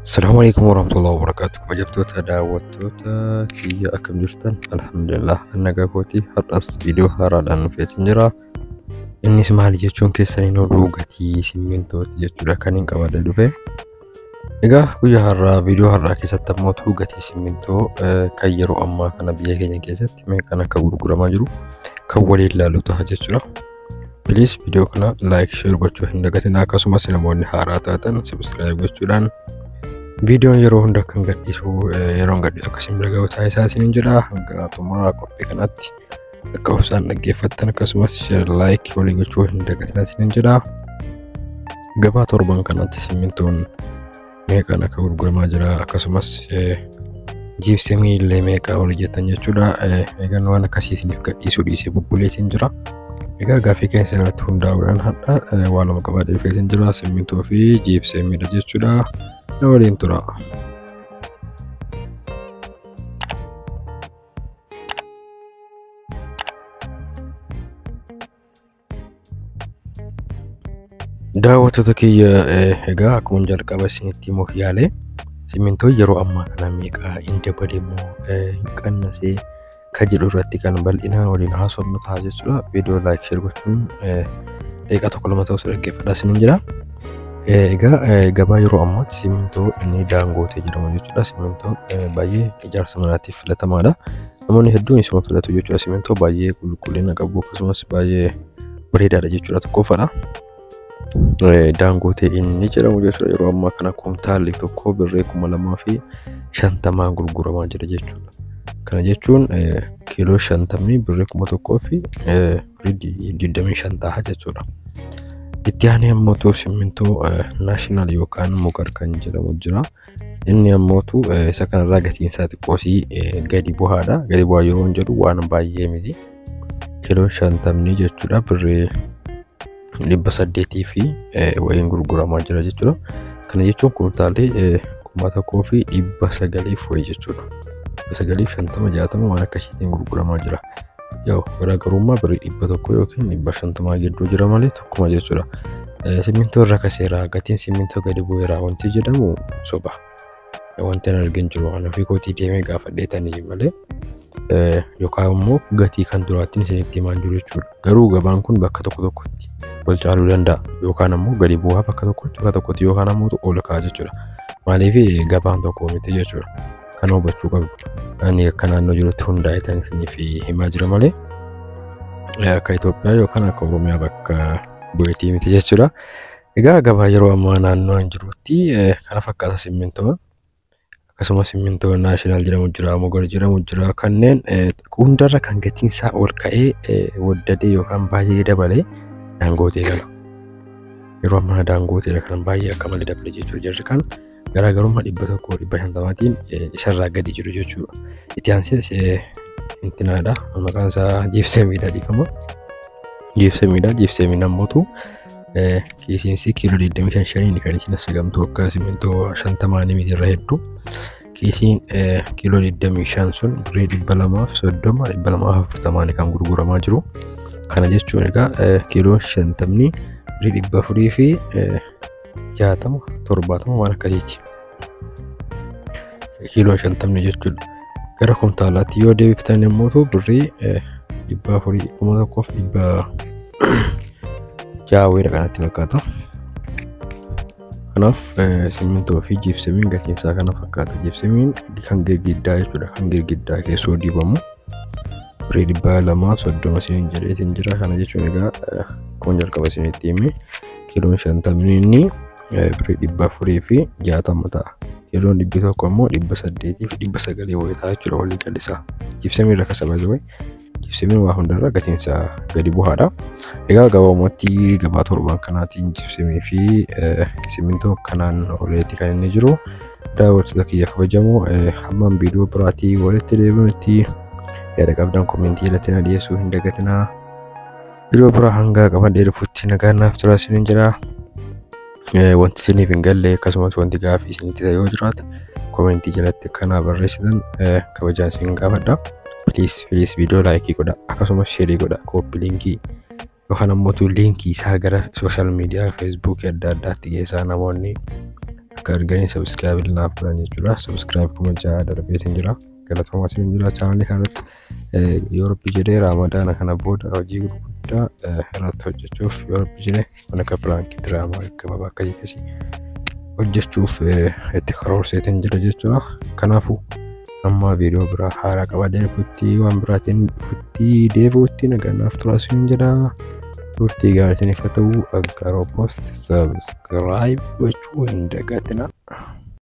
Assalamu alaikum warahmatullahi wabarakatuh. Kabajamtoota daawwattoota kiyya, akkam jirtan? Alhamdulillah, nagaa kooti. Har'as viidiyoo haaraadhaan dhufeetiin jira. Innis maali jechuun keessaniin oduu gatii simmintooti jechuudha kan hin qabadhe dhufe. Egaa guyyaa har'aa viidiyoo har'aa keessatti ammoo gatii simmintoo kan yeroo ammaa kana biyya keenya keessatti meeqaan akka gurguramaa jiru kan waliin ilaallu ta'a jechuudha. Please, viidiyoo kana like, share gochuu hin dagatinaa. Akkasumas namoonni haaraa taatan subscribe gochuudhaan viidiyoon yeroo hunda kan gadhiisu yeroon gadhiisu akkasiin bira ga'u taasisaa isiniin jedha. Hanga xumuraa qophii kanaatti akka obsaan dhaggeeffattan akkasumas share, like walii gochuu hin dagatinaa isiniin jedha. Gabaa torban kanatti simmintoon meeqaan akka gurguramaa jira, akkasumas jiibsemii illee meeqa olii jettan jechuudha. Egaan waan akkasii isiniif gadhiisuu dhiisee bubbuleetiin jira. Egaa gaaffii keessa irratti hundaa'uudhaan har'a waan lama qabadhee dhufeetiin jira, simmintoo fi jiibsemiidha jechuudha. Na waliin tura. Daawwattoota kiyya, egaa akkuma jalqaba isinitti himuuf yaale, simmintoo yeroo ammaa kana meeqa hin dabale moo hin qannasee ka jedhu irratti kan bal'inaan waliin haasofnu ta'a jechuudha. Viidiyoo like, share gochuun daqiiqaa tokko lama ta'us dhaggeeffadhaa isiniin jira. Egaa gabaa yeroo ammaatti simmintoo inni Daangootee jedhamu jechuudha. Simmintoon baay'ee ijaarsa manaatiif filatamaadha. Namoonni hedduun isuma filatu jechuudha. Simmintoo baay'ee qulqullina qabu akkasumas baay'ee bareedaadha jechuudha, tokkoffaadha. Daangootee inni jedhamu jechuudha, yeroo ammaa kana kumtaalli tokko birrii 2050n gurguramaa jira jechuudha. Kana jechuun kiiloo 50 birrii 1025 ta'a jechuudha. Itti aanee ammoo simmintoo National yookaan Mugar kan jedhamu jira. Inni ammoo isa kanarraa gatiin isaa xiqqoosii gadi bu'aadha. Gadi bu'aa yeroo hin jedhu waan baay'ee miti. Kiiloo 50 jechuudha birrii 800 fi wayiin gurguramaa jira jechuudha. Kana jechuun kumtaalli 1900 wayii jechuudha. 950, 60 waan akkasiitiin gurguramaa jira. Yoo garaagarummaa birrii 100 yookiin 150 gidduu jira malee tokkuma jechuudha. Simmintoo irra kaseera, gatiin simmintoo gadi bu'eera wanti jedhamu soba. Wanti ani argin jiru ani ofii kootii deemee gaafadheetanii malee yookaan immoo gatii kan duraattiin isinitti himaa jiru jechuudha. Garuu gabaan kun bakka tokko tokkotti wal caaluu danda'a yookaan ammoo gadi bu'aa bakka tokkotti, bakka tokkotti yookaan ammoo ol ka'a jechuudha. Maaliif gabaan tokko miti jechuudha. Kana hubachuu qabdu. Ani akka naannoo jirutti hundaa'etan isiniif himaa jira malee akka Itoophiyaa yookaan akka Oromiyaa bakka bu'eetii miti jechuudha. Egaa gabaa yeroo ammaa naannoo an jirutti kana fakkaata simmintoon. Akkasumas simmintoo National jedhamu jira, Mugar jedhamu jira. Kanneen hundarra kan gatiin isaa ol ka'ee waddadee yookaan baay'ee dabalee Daangootee kana. Yeroo ammaa Daangooteedha kan baay'ee akka malee dabale jechuudha. Jarri kan garaagarummaa 100, 150n isarraa gadi jiru jechuudha. Itti aansees intinaadha. Maqaan isaa jiibsemiidha, dhiifama. Jiibsemiidha. Jiibsemiin ammootu kiisiinsi kiiloo 25 shaniin kan isin asfagamtu, akka simmintoo 50 miti irra hedduu. Kiisiin kiiloo 25 sun birrii 230, 240n kan gurguramaa jiru. Kana jechuun egaa kiiloon 50 birrii 460, 70 waan akkasiiti. Kiiloon 50 jechuudha. Gara kumtaalaatti yoo deebiftan immoo birrii 400, 1600 wayiidha kanatti fakkaata. Kanaaf simmintoo fi jiibsemiin gatiin isaa kana fakkaata. Jiibsemiin kan girgiddaa jechuudha. Kan girgiddaa keessoo dibamu birrii 230 isiniin jedheetiin jira. Kana jechuun egaa akkuma jalqaba isinitti hime, kiiloon 50 inni birrii 460 ta'a. Kiiloon 100 ammoo 800 fi 900 wayii ta'a jechuudha walii gallisaa. Jiibsemii irra kasa baay'ee jiibsemiin waa hundarra gatiin isaa gadi bu'aadha. Egaa gabaabumatti gabaa torban kanaatiin jiibsemii fi simmintoo kanaan oleetti kan inni jiru. Daawwattoota kiyya kabajamoo, hammaan viidiyoo biraatii walitti deebinutti yaada qabdan comment jalatti na dhiyeessuu hin dagatinaa. Viidiyoo biraa hanga qabadhee dhufutti nagaan naaf tura isiniin jira. Wanti isiniif hin galle akkasumas wanti gaaffii isinitti ta'e yoo jiraate comment jalatti akka barreessitan kabajaan isin gaafadha. Please, please, viidiyoo like godha, akkasumas share godha, copy link yookaan ammoo link isaa gara social media Facebookii adda addaatti geessaa, namoonni Akka arganii subscribe naaf godhan jechuudha. Subscribe 6000 darbeetiin jira. Galatoomaa isin jira. Chaanalii kanarratti yoo Rabbi jedhee Raamadaana kana booda hojii gurguddaa irratti hojjechuuf, yoo Rabbi jedhee waan akka prankii, diraamaa gabaabaa akkasii akkasii hojjechuuf itti karoorseetiin jira jechuudha. Kanaafuu amma viidiyoo biraa haaraa qabadee dhufutti, waan biraatiin dhufutti deebi'utti, nagaanaaf turaa isin jedha. Turtii gaarii isiniif haa ta'u. Aggaaroo Post subscribe gochuu hin dagatinaa.